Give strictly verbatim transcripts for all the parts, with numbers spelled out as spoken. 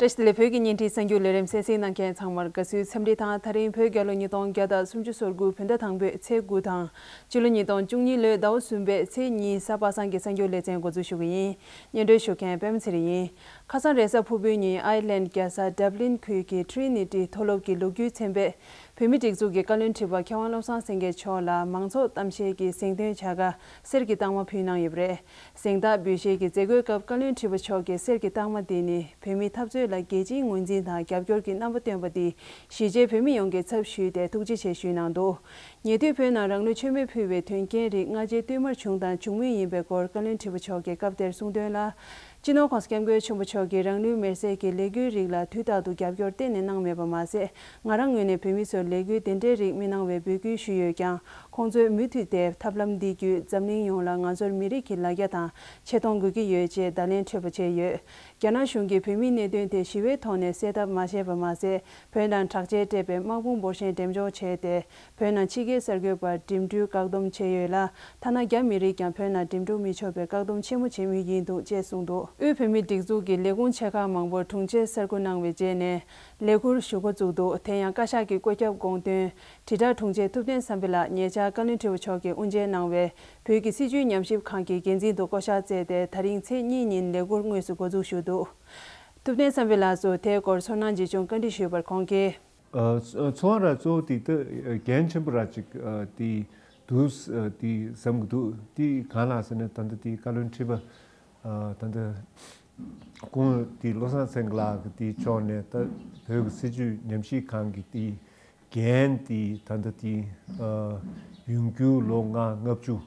བཀྲ་ཤིས་བདེ་ལེགས། བོད་ཀྱི་བརྙན་འཕྲིན་གསར་འགྱུར་ལས་རིམ་གསན་གཟིགས་གནང་མཁན་ཚང་མར་དགའ་བསུའི་འཚམས་འདྲི་དང་། ད་རིང་བོད་རྒྱལ་ལོ་ཉིས་སྟོང་བརྒྱ་དང་སུམ་ཅུ་སོ་དགུ་བོད་ཟླ་དང་པོའི་ཚེས་དགུ་དང་། ཕྱི་ལོ་ཉིས་སྟོང་བཅུ་གཉིས་ལོའི་ཟླ་བ་གསུམ་པའི་ཚེས་གཉིས་གཟའ་པ་སངས་ཀྱི་གསར་འགྱུར་ལེ་ཚན་འགོ་འཛུགས་ཞུ་གི་ཡིན། སྙན་སྒྲོན་ཞུ་མཁན་པད་མ་ཚེ་རིང་ཡིན། ཁ་སང་རེས་གཟའ་ཕུར་བུའི་ཉིན་ཨའི་ལན་རྒྱལ་ས་ཌབ་ལིན་ཁུལ་གྱི་ཊི་རི་ནི་ཊི་མཐོ་སློབ་ཀྱི་ལོ་རྒྱུས་ཚན་པས་བོད་མིའི་སྒྲིག་འཛུགས་ཀྱི་བཀའ་བློན་ཁྲི་པ་མཁས་དབང་བློ་བཟང་སེང་གེ་མཆོག་ལ་མང་ཚོགས་གཏམ་བཤད་ཀྱི་གཟེངས་ཐོན་བྱ་དགའ་གསེར་གྱི་རྟགས་མ་ཕུལ་གནང་ཡོད་པ་རེད། གཟེངས་རྟགས་འབུལ་བཞེས་ཀྱི་མཛད་སྒོའི་སྐབས་བཀའ་བློན་ཁྲི་པ་མཆོག་གིས་གསེར་གྱི་རྟགས་མ་འདི་ནི་བོད་མིའི་འཐབ་རྩོད་ལ་རྒྱལ་སྤྱིའི་ངོས་འཛིན་དང་རྒྱབ་སྐྱོར་གྱི་རྣམ་པ་སྟོན་པ་འདི་གཞིས་བྱེས་བོད་མི་ཡོངས་ཀྱི་ཚབ་ཞུས་ཏེ་ཐུགས་རྗེ་ཆེ་ཞུས་གནང་འདུག། ཉེ་དུས་བོད་ནང་རང་ལུས་མཆོད་མེ་ཕུལ་བའི་དོན་རྐྱེན་རིགས་སྔ་རྗེས་བསྟུད་མར་བྱུང་དང་འབྱུང་མུས་ཡིན་པའི་སྐོར་བཀའ་བློན་ཁྲི་པ་མཆོག་གིས་སྐབས་དེར་གསུངས་དོན་ལ། སྤྱི་ནོར་༸གོང་ས་༸སྐྱབས་མགོན་ཆེན་པོ་མཆོག་གིས་རང་ལུས་མེར་སྲེག་གི་ལས་འགུལ་རིགས་ལ་དུས་རྟག་ཏུ་རྒྱབ་སྐྱོར་གཏན་ནས་གནང་མེད་པ་མ་ཟད། ང་རང་ངོས་ནས་བོད་མི་ཚོར་ལས་འགུལ་དེ་འདྲའི་རིགས་མི་གནང་བའི་འབོད་སྐུལ་ཞུས་ཡོད་ཀྱང་། ཁོང་ཚོས་མུ་མཐུད་དེ་ཐབས་ལམ་འདི་བརྒྱུད་འཛམ་གླིང་ཡོངས་ལ་ང་ཚོར་མི་རིགས་ཀྱི་ལ་རྒྱ་དང་ཆེ་མཐོང་དགོས་ཀྱི་ཡོད་ཅེས་བརྡ་ལན་འཕྲོད་པ་བྱས་ཡོད། རྒྱ་ནག་གཞུང་གིས་བོད་མིའི་གནད་དོན་དེ་ཞི་བའི་ཐོག་ནས་སེལ་ཐབས་མ་བྱས་པ་མ་ཟད། བོད་ནང་དྲག་ཆས་སྤྲས་པའི་དམག་དཔུང་འབོར་ཆེན་འགྲེམས་འཇོག་བྱས་ཏེ། བོད་ནང་ཕྱི་རྒྱལ་གསར་འགོད་པར་འགྲིམ་འགྲུལ་བཀག་སྡོམ་བྱས་ཡོད་ལ། ཐ་ན་རྒྱ་མི་རིགས་ཀྱང་བོད་ནང་འགྲིམ་འགྲུལ་མི་ཆོག་པའི་བཀག་སྡོམ་ཆེན་མོ་བྱེད་མུས་ཡིན་འདུག་ཅེས་གསུངས་འདུག། དབུས་བོད་མིའི་སྒྲིག་འཛུགས་ཀྱི་ལས་ཁུངས་ཆེ་ཁག་མང་པོར་དྲུང་ཆེ་གསར་བསྐོ་གནང་བའི་རྗེས་ནས་ལས་ཁུར་ཞུ་འགོ་བཙུགས་འདུག། དེ་ཡང་བཀའ་ཤག་གི་བཀོད་ཁྱབ་དགོངས་དོན་དྲིལ་བསྒྲགས་དྲུང་ཆེ་ཐུབ་བསྟན་བསམ་འཕེལ་ལགས་ཉེ་ཆར་བཀའ་བློན་ཁྲི་པ་མཆོག་གིས་དབུ་འབྱེད་གནང་བའི་བོད་ཀྱི་སྲིད་བྱུས་ཉམས་ཞིབ་ཁང་གི་འགན་འཛིན་དུ་བསྐོ་གཞག་བསྩལ་ཏེ། ད་རིང་ཚེས་གཉིས་ཉིན་ལས་ཁུར་དངོས་སུ་འགོ་འཛུགས་ཞུས་འདུག། ཐུབ་བསྟན་བསམ་འཕེལ་ལགས་སུ་དེའི་སྐོར་ཚོར་སྣང་ཇི་བྱུང་བཀའ་འདྲི་ཞུས་པར་ཁོང་གིས། ཨ། ཚོར་བ་ར་གཙོ་བོ་དེ་ད་འགན་ཆེན་པོ་ར་ཅིག་ཨ་དེ་འདུག་ཨ་དེ་བསམ་གྱི་འདུག། དེ་གང་ལགས་ཟེར་ན། ད་ལྟ་དེ་བཀའ་བློན་ཁྲི་པ་ཨ་ད་ལྟ་ཁོང་དེ་བློ་བཟང་སེང་གེ་ལགས་ཀྱི་དེ་ཕྱོགས་ནས་ད་བོད་ཀྱི་སྲིད་བྱུས་ཉམས་ཞིབ་ཁང་གི་དེ་འགན་དེ་ད་ལྟ་དེ་ཨ་ཡོང་རྒྱུ་ལོ་ལྔ་ལྔ་བཅུ།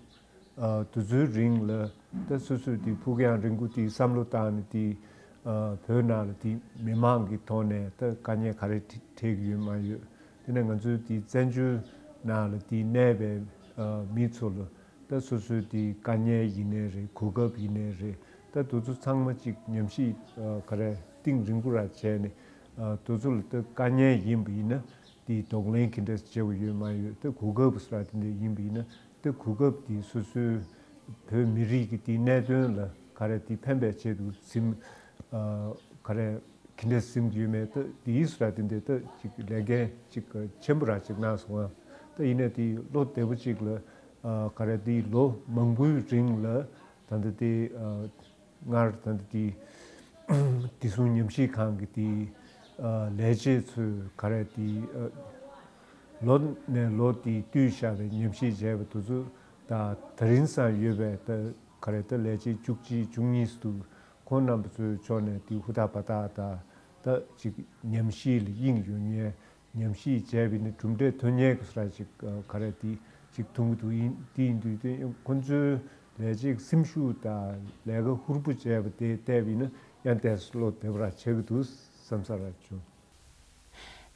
ཨ་དེ་ཚོའི་རིང་ལ་ད་སོ་སོས་དེ་ཕུགས་ཡང་རིང་པོ་དེ་བསམ་བློ་བཏང་ནས་དེ་ཨ་བོད་ནང་ལ་དེ་མི་མང་གི་ཐོག་ནས་ད་དཀའ་ངལ་ག་རེ་འཕྲད་འཕྲད་ཀྱི་ཡོད་མ་ཡོད། དེ་ནས་ང་ཚོའི་དེ་བཙན་བྱོལ་ནང་ལ་དེ་གནས་པའི་ཨ་མི་ཚོ་ལ་ད་སོ་སོའི་དེ་དཀའ་ངལ་ཡིན་ནའི་རེད། གོ་སྐབས་ཡིན་ནའི་རེད། ད་དེ་ཚོ་ཚང་མ་ཅིག་ཉམས་ཞིབ་ཨ་ག་རེ་གཏིང་རིང་པོ་ར་བྱས་ནས། ཨ་དེ་ཚོ་ལ་ད་དཀའ་ངལ་ཡིན་པ་ཡིན་ན་དེ་གདོང་ལེན་ག་འདྲས་བྱེད་དགོས་ཡོད་མ་ཡོད། ད་གོ་སྐབས་ར་དེ་འདྲ་ཡིན་པ་ཡིན་ན། དེ་གོ་སྐབས་དེ་སོ་སོའི་བོད་མི་རིགས་ཀྱི་དེ་གནད་དོན་ལ་ག་རེ་དེ་ཕན་པའི་ཆེད་དུ་ཟིན། ཨ་ག་རེ་ག་འདྲས་ཟིན་གྱི་ཡོད་མེད། ད་དེའི་སོ་ར་དེ་འདྲ་ད་ཅིག་ལས་འགན་ཅིག་ཆེན་པོ་ར་ཅིག་གནང་སོང་ང་། ད་ཡིན་ན་དེ་བློ་བདེ་པོ་ཅིག་ལ་ཨ་ག་རེ་དེ་ལོ་མང་པོའི་རིང་ལ་ད་ལྟ་དེ་ཨ་སྔར་ད་ལྟ་དེ་དེ་སོང་ཉམས་ཞིབ་ཁང་གི་དེ་ཨ་ལས་བྱེད་ཚོས་ག་རེ་དེ་ཨ་ལོ་ནས་ལོ་དེ་བསྟུད་བཞག་པའི་ཉམས་ཞིབ་བྱས་པ་དེ་ཚོ་ད་ད་རིང་སང་ཡོད་པའི་ད་ག་རེ་ད་ལས་བྱེད་བཅུ་གཅིག་བཅུ་གཉིས་འདུག། ཁོང་རྣམ་པ་ཚོའི་ཕྱོགས་ནས་དེ་ཧུར་ཐག་འབད་ཐག་དང་ད་ཅིག་ཉམས་ཞིབ་ལ་དབྱིངས་ཡོད་མཁན། ཉམས་ཞིབ་བྱས་པ་ཡིན་ན་གྲུབ་འབྲས་ཐོན་མཁན་གྱི་སོ་ར་ཅིག་ཨ་ག་རེ་དེ་ཅིག་མཐོང་གི་འདུག། ཡིན་དེ་ཡིན་དུས་དེ་ཁོང་ཚོའི་ལས་བྱེད་སེམས་ཤུགས་དང་ལས་ཀ་ཧུར་པོ་བྱས་པ་དེ་བལྟས་པ་ཡིན་ན་ཡང་ཏོག་ཙམ་བློ་བདེ་པོ་ར་ཆགས་ཀྱི་འདུག་བསམ་ས་ར་བྱུང་།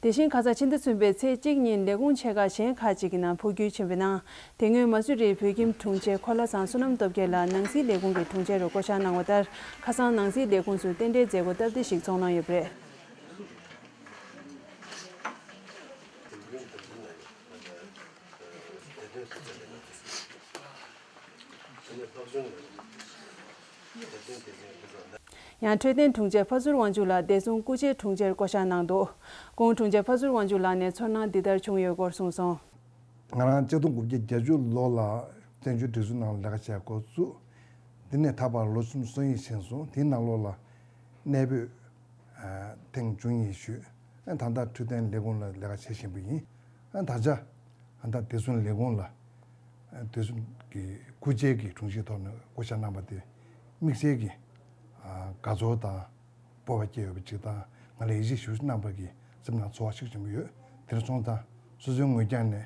དེ་བཞིན་ཁ་སང་ཕྱི་ཟླ་གསུམ་པའི་ཚེས་གཅིག་ཉིན་ལས་ཁུངས་ཆེ་ཁག་གཞན་ཁག་ཅིག་གི་ནང་འཕོ་འགྱུར་ཕྱིན་པའི་ནང་། དེ་སྔོན་མ་སུ་རིའི་བོད་ཁྱིམ་དྲུང་ཆེ་འཁོར་ལྷ་ཚང་བསོད་ནམས་སྟོབས་རྒྱལ་ལགས་ནང་སྲིད་ལས་ཁུངས་ཀྱི་དྲུང་ཆེ་རུ་བསྐོ་གཞག་གནང་བ་ལྟར། ཁ་སང་ནང་སྲིད་ལས་ཁུངས་སུ་རྟེན་འབྲེལ་མཛད་སྒོ་སྟབས་བདེ་ཞིག་ཚོགས་གནང་ཡོད་པ་རེད། ཡང་འཕྲོད་བསྟེན་དྲུང་ཆེ་ཕ་ཟུར་དབང་ཕྱུག་ལགས་བདེ་སྲུང་སྐུ་མཆེད་དྲུང་ཆེར་བསྐོ་གཞག་གནང་འདུག། སྐུ་ངོ་དྲུང་ཆེ་ཕ་ཟུར་དབང་ཕྱུག་ལགས་ནས་ཚོར་སྣང་འདི་ལྟར་བྱུང་ཡོད་སྐོར་གསུངས་སོང་། ང་རང་ཆིག་སྟོང་དགུ་བརྒྱ་བརྒྱད་ཅུ་ལོ་ལ་བཙན་བྱོལ་སྒྲིག་འཛུགས་ནང་ལས་ཀ་བྱེད་འགོ་བཙུགས། འདི་ནས་ད་བར་ལོ་གསུམ་སོང་ཡིན་ཕྱིན་སོང་། དེའི་ནང་ལོགས་ལ་གནས་སྤོས་ཨ་ཐེངས་བཅུ་གཉིས་ཞུས། ཨ་ད་ལྟ་འཕྲོད་བསྟེན་ལས་ཁུངས་ལ་ལས་ཀ་བྱེད་བཞིན་པ་ཡིན། ཨ་ད་ཆ་ཨ་ད་བདེ་སྲུང་ལས་ཁུངས་ལ་ཨ་བདེ་སྲུང་གི་སྐུ་མཆེད་ཀྱི་དྲུང་ཆེའི་ཐོག་ནས་བསྐོ་བཞག་གནང་པ་དེ་དམིགས་བསལ་གྱི་ཨ་དགའ་ཚོར་དང་། སྤོབས་པ་སྐྱེ་ཡོད་པ་ཅིག་དང་། ང་ལ་ཡིད་ཆེས་ཞུ་གནང་བ་གི་སེམས་ནང་ཚོར་བ་ཤུགས་ཆེན་པོ་ཡོད། དེར་སོང་ཙང་སོ་སོའི་ངོས་རྒྱབ་ནས་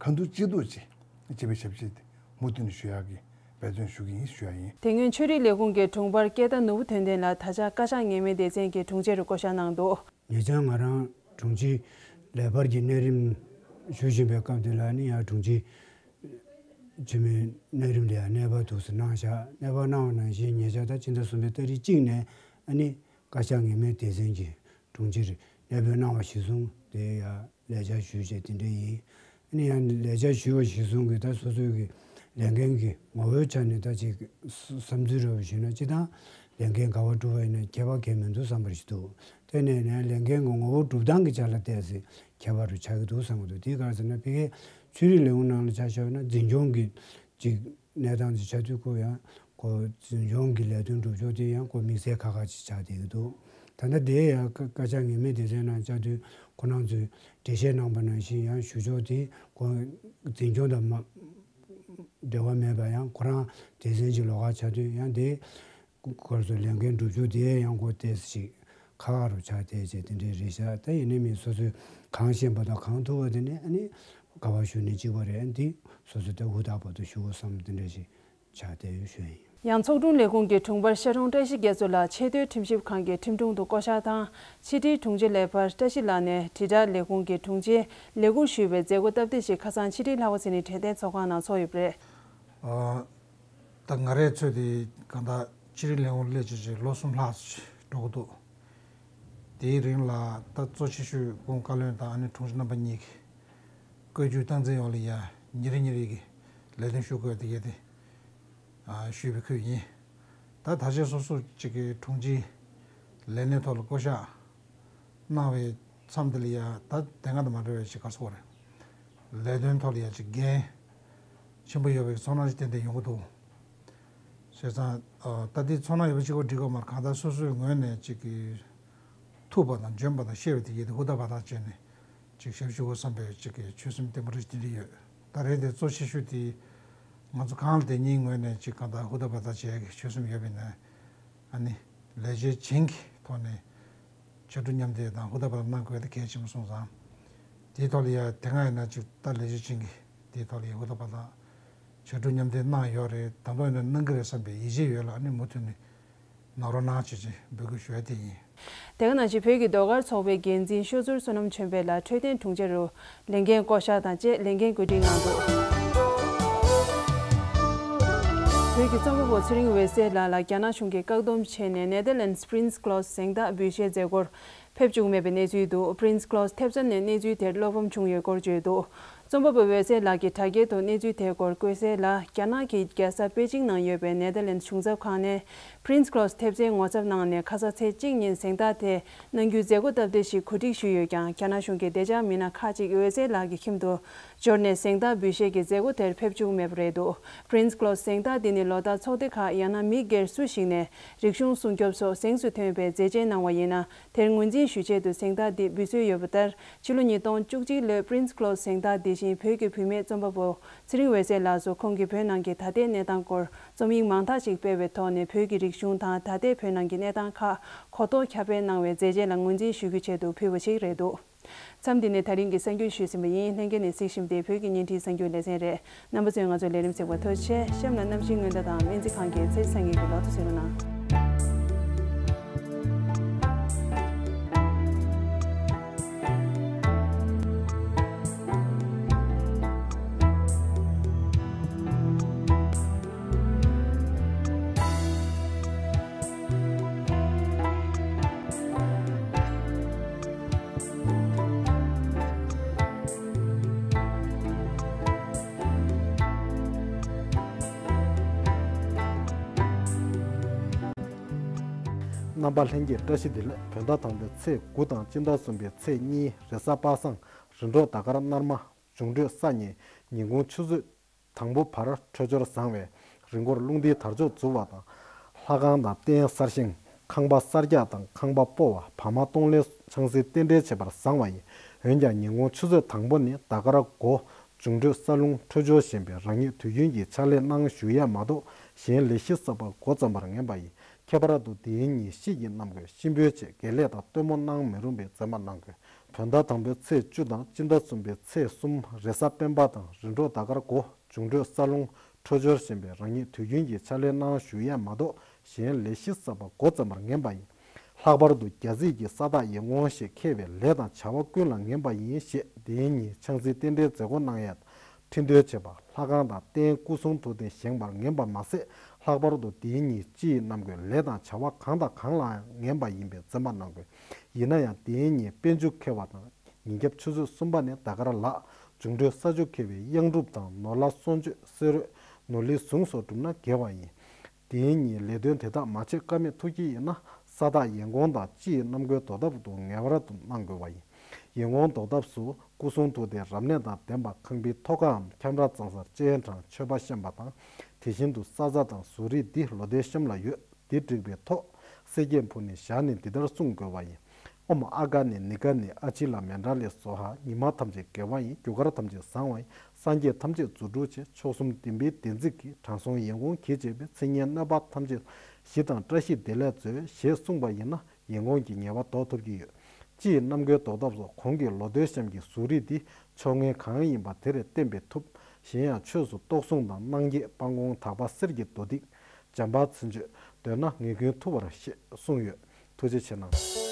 གང་ཐུབ་ཅི་ཐུབ་ཅིག་སྤྱི་པའི་ཞབས་ཕྱི་དེ་མུ་མཐུད་ནས་ཞུ་ཡག་གི་འབད་བརྩོན་ཞུ་གི་ཡིན་ཞུ་ཡག་ཡིན། དེ་སྔོན་ཆོས་རིག་ལས་ཁུངས་ཀྱི་དྲུང་འཕར་སྐལ་བརྡ་ནོར་བུ་དོན་ལྡན་ལགས་ད་ཆ་བཀའ་ཤག་ངེས་མེད་སྡེ་ཚན་གྱི་དྲུང་ཆེ་རུ་བསྐོ་གཞག་གནང་འདུག། ཉེ་ཆར་ང་རང་དྲུང་ཆེ་ལས་འཕར་གྱི་གནས་རིམ་ཞུ་བཞིན་པའི་སྐབས་དེ་ལ་ནི་ཡང་དྲུང་ཆེ་འཆི་མེད་གནས་རིམ་ལ་ཡང་གནས་སྤར་ཐུགས་སུ་གནང་བཞག། གནས་སྤར་གནང་བ་ནང་བཞིན་ཉེ་ཆར་ད་ཕྱི་ཟླ་གསུམ་པའི་ཏ་རིག་གཅིག་ནས་ཨ་ནི་བཀའ་ཤག་ངེས་མེད་སྡེ་ཚན་གྱི་དྲུང་ཆེར་གནས་སྤོས་གནང་བ་གཞིར་བཟུང་དེ་ཡང་ལས་བཅར་ཞུས་བྱས་དེ་འདྲ་ཡིན། ཨ་ནི་ཡང་ལས་བཅར་ཞུས་པ་གཞིར་བཟུང་གི་ད་སོ་སོའི་གི་ལས་འགན་གྱི་ངོ་བོའི་ཆ་ནས་ད་ཅིག་བསམ་ཚུལ་རེ་བ་ཞུས་ན། སྤྱི་བཏང་ ལས་འགན་ག་བ་སྒྲུབ་པ་ཡིན་ན་ཁྱད་པར་གང་མི་འདུག་བསམ་པ་ཞིག་འདུག་དེ་ནས་ནས་ལས་འགན་གྱི་ངོ་བོ་སྒྲུབ་སྟངས་ཀྱི་ཆ་ལ་བལྟས་ཚེ་ཁྱད་པར་རུ་ཆགས་ཀྱི་འདུག་བསམ་གྱི་འདུག་དེའི་སྐབས་སུ་ན་ཕ་གིའི་ཆོས་རིག་ལས་ཁུངས་ནང་ལ་ཆ་བཞག་ན་འཛིན་སྐྱོང་གི་ཅིག་གནས་སྟངས་ཅིག་ཆགས་དུས་ཁོ་ཡང་ཁོ་འཛིན་སྐྱོང་གི་ལས་དོན་སྒྲུབ་ཕྱོགས་དེ་ཡང་ཁོ་དམིགས་བསལ་ཁག་ཁག་ཅིག་ཆགས་བསྡད་ཀྱི་འདུག་ད་ལྟ་དེ་ཡང་བཀའ་བཀའ་ཤག་ངེས་མེད་སྡེ་ཚན་ནང་བཅའ་དུས་ཁོ་རང་ཚོས་འགྲེལ་བཤད་གནང་པ་ནང་བཞིན་ཡང་ཞུ་ཕྱོགས་དེ་ཁོ་འཛིན་སྐྱོང་དང་མ་འབྲེལ་བ་མེད་པ་ཡང་ཁོ་རང་སྡེ་ཚན་གྱི་ལོགས་ཀ་ཆགས་དུས་ཡང་དེ་སྐོར་སོགས་ལས་འགན་སྒྲུབ་ཕྱོགས་དེ་ཡང་ཁོ་ཏོག་ཙམ་ཞིག་ཁག་ཁག་རུ་ཆགས་བསྡད་བྱས་དེ་འདྲའི་རེད་ཤག་ད་ཡིན་ནའི་མི་སོ་སོས་གང་ཤེས་པ་དང་གང་ཐུབ་པ་དེ་ནས་ཨ་ནི་ག་བ་ཞུ་ནས་གཅིག་པ་རེད། ཨ་ནི་དེ་སོ་སོ་དེ་ཧུར་ཐག་པ་དུ་ཞུ་དགོས་བསམ་དེ་འདྲ་ཞིག་ཆགས་བསྡད་ཡོད་ཞུ་ཡིན། ཡང་ཚོགས་དྲུང་ལས་ཁུངས་ཀྱི་དྲུང་འཕར་ཤར་དྲུང་བཀྲ་ཤིས་རྒྱ་མཚོ་ལགས་ཆེས་མཐོའི་ཁྲིམས་ཞིབ་ཁང་གི་ཁྲིམས་དྲུང་དུ་བསྐོ་གཞག་དང་ཕྱི་དྲིལ་དྲུང་ཆེ་ལས་འཕར་བཀྲ་ཤིས་ལགས་ནས་དྲིལ་བསྒྲགས་ལས་ཁུངས་ཀྱི་དྲུང་ཆེའི་ལས་འཁུར་ཞུས་པའི་མཛད་སྒོ་སྟབས་བདེ་ཞིག་ཁ་སང་ཕྱི་དྲིལ་ལྷ་ཁང་ཟེར་ནས་དྲན་རྟེན་ཚོགས་ཁང་ནང་ཚོགས་ཡོད་པ་རེད། ཨ། ད་ང་རའི་ཚོད་དེ་གང་ལྟར་ཕྱི་དྲིལ་ལས་ཁུངས་སླེབས་བྱས་ལོ་གསུམ་ལྷག་ཅིག་འགྲོ་གི་འདུག་དེའི་རིང་ལ་ད་གཙོ་ཆེ་ཤོས་སྐུ་ངོ་བཀའ་བློན་དང་ཨ་ནེ་དྲུང་ཆེ་རྣམ་པ་གཉིས་ཀྱིས་བཀའ་བརྒྱུད་སྟངས་འཛིན་ཡོངས་ལ་ཡ་ཉིན་རེ་ཉིན་རེ་གི་ལས་དོན་ཞུ་དགོས་དེ་གས་དེ་ཞུས་པའི་ཁུལ་ཡིན། ད་ད་ཆ་སོ་སོ་གཅིག་གི་དྲུང་ཆེའི་ལས་གནས་ཐོག་ལ་བསྐོ་གཞག་གནང་བའི་མཚམས་དེ་ལ་ཡ་ད་དེ་སྔ་དང་མ་འདྲ་བའི་ཞིག་ག་སོགས་རེད། ལས་དོན་ཐོག་ལ་ཡ་ཅིག་འགན་ཆེན་པོ་ཡོད་པའི་ཚོར་སྣང་ཞིག་ཏན་ཏན་ཡོང་གི་འདུག་བྱས་ཙང་ད་ལྟའི་ཚོར་སྣང་ཡོད་པ་གཅིག་པོ་འགྲིག་གི་མ་རེད། གང་ལྟར་སོ་སོའི་ངོས་ནས་ཅིག་གི་ཐུབ་པ་དང་འཇོན་པ་དང་ཤེས་པ་དེ་གས་དེ་ཧུར་ཐག་འབད་ཐག་བྱས་ནས་ཅིག་ཞབས་ཞུ་དགོས་བསམ་པའི་ཅིག་གི་ཆོད་སེམས་བརྟན་པོ་རེ་ཞིག་དེ་འདྲ་ཡོད། ད་རེས་དེ་གཙོ་ཆེ་ཤོས་དེ་ང་ཚོ་གང་ལ་དེ་གཉིས་ངོས་ནས་ཅིག་གང་ལྟར་ཧུར་ཐག་འབད་ཐག་བྱེད་ཡག་གི་ཆོད་སེམས་ཡོད་པ་ཡིན་ན་ཨ་ནི་ལས་བྱེད་བྱིངས་ཀྱི་ཐོག་ནས་ཕྱར་གྲུ་མཉམ་འདེགས་དང་ཧུར་ཐག་འབད་ཐག་གནང་དགོས་དེ་གལ་ཆེན་པོ་སོང་ཙང་། དེའི་ཐོག་ལ་ཡ་དེ་སྔ་ཡིན་ན་ཅིག་ད་ལས་བྱེད་བྱིངས་ཀྱི་དེའི་ཐོག་ལ་ཡ་ཧུར་ཐག་འབད་ཐག་ཕྱར་གྲུ་མཉམ་འདེགས་གནང་ཡོད་རེད། ད་དུང་ཡིན་ན་གནང་གི་རེད་བསམ་པའི་ཡིད་ཆེས་ཡོད་ལ་ཨ་ནི་མུ་མཐུད་ནས་གནང་རོགས་གནང་བྱས་ཅིག་འབོད་སྐུལ་ཞུ་ཡ་དེ་ཡིན། དེ་ག་ནང་བཞིན་བོད་ཀྱི་ཟློས་གར་ཚོགས་པའི་འགན་འཛིན་ཤོ་ཟུར་བསོད་ནམས་ཆོས་འཕེལ་ལགས་འཕྲོད་བསྟེན་དྲུང་ཆེ་རུ་ལས་འགན་བསྐོ་གཞག་དང་བཅས་ལས་འགན་བཀོད་སྒྲིག་གནང་འདུག་བོད་ཀྱི་རྩོམ་པ་པོ་ཚེ་རིང་འོད་ཟེར་ལགས་ལ་རྒྱ་ནག་གཞུང་གིས་བཀག་སྡོམ་བྱས་ནས་ནེ་དར་ལེན་སི་པྲིན་སི་ཀློ་སི་གཟེངས་རྟགས་འབུལ་བཞེས་མཛད་སྒོར་ཕེབས་བཅུག་མེད་པའི་གནས་ཚུལ་འདུག་པྲིན་སི་ཀློ་སི་ཐེབས་རྩ་ནས་གནས་ཚུལ་དེར་བློ་ཕམ་བྱུང་ཡོད་སྐོར་བརྗོད་འདུག་རྩོམ་པ་པོ་འོད་ཟེར་ལགས་ཀྱིས་དྲ་རྒྱའི་ཐོག་གནས་ཚུལ་དེའི་སྐོར་བཀོད་གསལ་ལ། རྒྱ་ནག་གི་རྒྱལ་ས་པེ་ཅིང་ནང་ཡོད་པའི་ནེ་དར་ལེན་སི་གཞུང་ཚབ་ཁང་ནས་པྲིན་སི་ཀློ་སི་ཐེབས་རྩའི་ངོ་ཚབ་གནང་ནས་ཁ་ས་ཚེས་གཅིག་ཉིན་གཟེངས་རྟགས་དེ་གནང་རྒྱུའི་མཛད་སྒོ་སྟབས་བདེ་ཞིག་གོ་སྒྲིག་ཞུས་ཡོད་ཀྱང་། རྒྱ་ནག་གཞུང་གི་བདེ་འཇགས་མི་སྣ་ཁག་ཅིག་འོད་ཟེར་ལགས་ཀྱི་ཁྱིམ་དུ་འབྱོར་ནས་གཟེངས་རྟགས་འབུལ་བཞེས་ཀྱི་མཛད་སྒོ་དེར་ཕེབས་བཅུག་མེད་པ་རེད་འདུག་པྲིན་སི་ཀློ་སི་གཟེངས་རྟགས་འདི་ནི་ལོ་ལྟར་ཚོགས་སྡེ་ཁག་ཡང་ན་མི་སྒེར་སུ་ཞིག་ནས་རིག་གཞུང་སྲུང་སྐྱོབ་སོགས་གཟེངས་སུ་ཐོན་པའི་མཛད་རྗེས་གནང་བ་ཡིན་ན། དེར་ངོས་འཛིན་ཞུ་ཆེད་དུ་གཟེངས་རྟགས་འདི་འབུལ་སྲོལ་ཡོད་པ་ལྟར། ཕྱི་ལོ་ཉིས་སྟོང་བཅུ་གཅིག་ལོའི་པྲིན་སི་ཀློ་སི་གཟེངས་རྟགས་འདི་བཞིན་བོད་ཀྱི་བུད་མེད་རྩོམ་པ་པོ་ཚེ་རིང་འོད་ཟེར་ལགས་སུ་ཁོང་གིས་བོད་ནང་གི་ད་ལྟའི་གནས་སྟངས་སྐོར་རྩོམ་ཡིག་མང་དག་ཅིག་སྤེལ་བའི་ཐོག་ནས། བོད་ཀྱི་རིག་གཞུང་དང་ད་ལྟའི་བོད་ནང་གི་གནས་སྟངས་ཁག་གོ་རྟོགས་ཁྱབ་སྤེལ་གནང་བའི་མཛད་རྗེས་ལ་ངོས་འཛིན་ཞུ་རྒྱུ་ཆེད་དུ་ཕུལ་བ་ཞིག་རེད་འདུག་མཚམས་འདི་ནས་ད་རིང་གི་གསར་འགྱུར་ཞུས་ཟིན་པ་ཡིན། ལྷན་རྒྱས་ནས་གཟིགས་བཞིན་པ་དེ་བོད་ཀྱི་བརྙན་འཕྲིན་གསར་འགྱུར་ལེ་ཚན་རེད། རྣམ་པ་ཚོས་ང་ཚོའི་ལས་རིམ་གཟིགས་པར་ཐུགས་རྗེ་ཆེ། གཤམ་ལ་གནམ་གཤིས་སྔོན་བརྡ་དང་སྨན་རྩིས་ཁང་གི་ཚེས་བཟང་ངན་གྱི་ལོ་ཐོ་གཟིགས་རོགས་གནང་། རྣམ་པ་ལྷན་རྒྱས་བཀྲ་ཤིས་བདེ་ལེགས། བོད་ཟླ་དང་པོའི་ཚེས་དགུ་དང་སྤྱི་ཟླ་གསུམ་པའི་ཚེས་གཉིས་རེས་གཟའ་པ་སངས། རིམ་གྲོ་ཟླ་སྐར་སྣར་མ། འབྱུང་འཕྲོད་ས་གཉིས། ཉིན་གུང་ཆུ་ཚོད་དང་པོ་བར་འཕྲོད་སྦྱོར་བཟང་བས་རི་མགོར་རླུང་རྟའི་དར་ལྕོག་འཛུལ་བ་དང་། ལྷ་ཁང་དང་རྟེན་གསར་བཞེངས། ཁང་པ་གསར་རྒྱག་དང་ཁང་པ་སྤོ་བ། བག་མ་གཏོང་ལེན། ཆང་སའི་རྟེན་འབྲེལ་བྱེད་པར་བཟང་བ་ཡིན། འོན་ཀྱང་ཉིན་གུང་ཆུ་ཚོད་དང་པོ་ནི་ཟླ་སྐར་མགོ། འབྱུང་འཕྲོད་ས་རླུང་འཕྲོད་སྦྱོར་ཞན་པས་རང་ཉིད་དུས་རྒྱུན་གྱི་ཕྱག་ལས་གནང་བཞུགས་ཡས་མ་གཏོགས་གཞན་ལས་གཞི་གསར་པ་འགོ་བརྩམ་པར་ངན་པ་ཡིན། ཁྱད་པར་དུ་དེའི་ཉིན་དཔྱིད་ཀྱི་གནམ་གོས་གཤིན་པོའི་ཆེད་དགེ་ལས་དང་སྟོན་མོ་གནང་མི་རུང་བའི་མཛད་པ་གནང་དགོས། བོད་ཟླ་དང་པོའི་ཚེས་བཅུ་དང་སྤྱི་ཟླ་གསུམ་པའི་ཚེས་གསུམ་རེས་གཟའ་སྤེན་པ་དང་རིམ་གྲོ་ཟླ་སྐར་མགོ། འབྱུང་འཕྲོད་ས་རླུང་འཕྲོད་སྦྱོར་ཞན་པས་རང་ཉིད་དུས་རྒྱུན་གྱི་ཕྱག་ལས་གནང་བཞུགས་ཡས་མ་གཏོགས་གཞན་ལས་གཞི་གསར་པ་འགོ་བརྩམ་པར་ངན་པ་ཡིན། ལྷག་པར་དུ་རྒྱ་རྩིས་ཀྱི་ས་བདག་ཡིད་འོང་ཞེས་ཁེལ་བའི་ལས་དང་བྱ་བ་ཀུན་ལ་ངན་པ་ཡིན་ཞེས་དེའི་ཉིན་ཆང་སའི་རྟེན་འབྲེལ་མཛད་སྒོ་གནང་ཡས་དང་ཁྲི་འདོན་བྱེད་པ། ལྷ་ཁང་དང་རྟེན་སྐུ་གསུང་ཐུགས་རྟེན་བཞེངས་པར་ངན་པ་མ་ཟད། ལྷག་པར་དུ་དེའི་ཉིན་དཔྱིད་ཀྱི་གནམ་གོས་ལས་དང་བྱ་བ་གང་དང་གང་ལའང་ངན་པ་ཡིན་པའི་བཙན་པ་གནང་དགོས། ཡིན་ན་ཡང་དེའི་ཉིན་དཔལ་འབྱོར་འཁེལ་བ་དང་། ཉིན་རྒྱབ་ཆུ་ཚོད་གསུམ་པ་ནས་ཟླ་སྐར་ལག། འབྱུང་འཕྲོད་ས་ཆུ་འཁེལ་བའི་གཡང་སྒྲུབ་དང་ནོར་ལྷ་གསོལ་མཆོད་གསེར་འོད། ནོར་ལི་ཟུངས་སོགས་བསྒྲུབས་ན་དགེ་བ་ཡིན། དེའི་ཉིན་ལས་དོན་དེ་དག་མ་བྱེད་ཀ་མེད་ཐུགས་ཀྱི་ཡིན་ན། ས་བདག་ཡིན་གོང་དང་སྤྱི་ཡི་རྣམ་ཀུན་དོ་དམ་དུ་ངེས་པར་དུ་གནང་དགོས་པ་ཡིན། ཡིན་གོང་དོ་དམ་སུ་སྐུ་གསུང་ཐུགས་ཏེ་རབ་གནས་དང་ལྡན་པ་ཁང་པའི་ཐོག་ཁའམ་ཁྱམས་ར་གཙང་སར་སྤྱན་དྲངས་མཆོད་པ་བཤམས་པ་དང་། དེ་བཞིན་དུ་ས་ཛ་དང་ཟུར་རིས་འདི་ལོ་ཟླའི་གཤམ་ལ་ཡོད། འདི་བསྒྲིགས་པའི་ཐོག་གསེར་སྐྱེམས་ཕུལ་ནས་བཞག་ནས་འདི་ལྟར་གསུང་དགོས་པ་ཡིན། ཨོཾ་ཨ་ག་ནི་ནི་ག་ནི་ཨ་ཅི་ལ་མེ་ཌཱ་ལི་སྭཱ་ཧཱ། ཉི་མ་ཐམས་ཅད་དགེ་བ་ཡིན། རྒྱུ་སྐར་ཐམས་ཅད་བཟང་བ་ཡིན། སངས་རྒྱས་ཐམས་ཅད་རྫུ་འཕྲུལ་ཆེ། མཆོག་གསུམ་བདེན་པའི་བདེན་ཚིག་གིས། དྲང་སྲོང་ཡིན་གོང་གིས་བྱས་པའི། མཚན་སྙན་རྣམ་པ་ཐམས་ཅད་ཞི་དང་བཀྲ་ཤིས་བདེ་ལེགས་སྩོལ། ཞེས་གསུངས་པ་ཡིན་ན། ཡིན་གོང་གི་ཉེས་པ་ཟློག་ཐུབ་ཀྱི་ཡོད། སྤྱི་ཡི་རྣམ་ཀུན་དོ་དམ་སོགས་གོང་གི་ལོ་ཟླའི་གཤམ་གྱི་ཟུར་རིས་འདི་ཕྱོགས་ངན་གང་ཡིན་པ་དེར་བསྟན་པས་ཐུབ། གཞན་ཡང་ཆོས་སུ་གཏོགས་གཟུངས་དང་གནང་འགྱེད་སྤང་སྐོང་དག་པ་གསེར་གྱི་རྡོ་ཏིག་འཇམ་དཔལ་མཚན་བརྗོད་འདོན་ན་ངེས་ཀུན་ཐུབ་པར་ཞེས་གསུངས་ཡོད། ཐུགས་རྗེ་ཆེ་གནང་།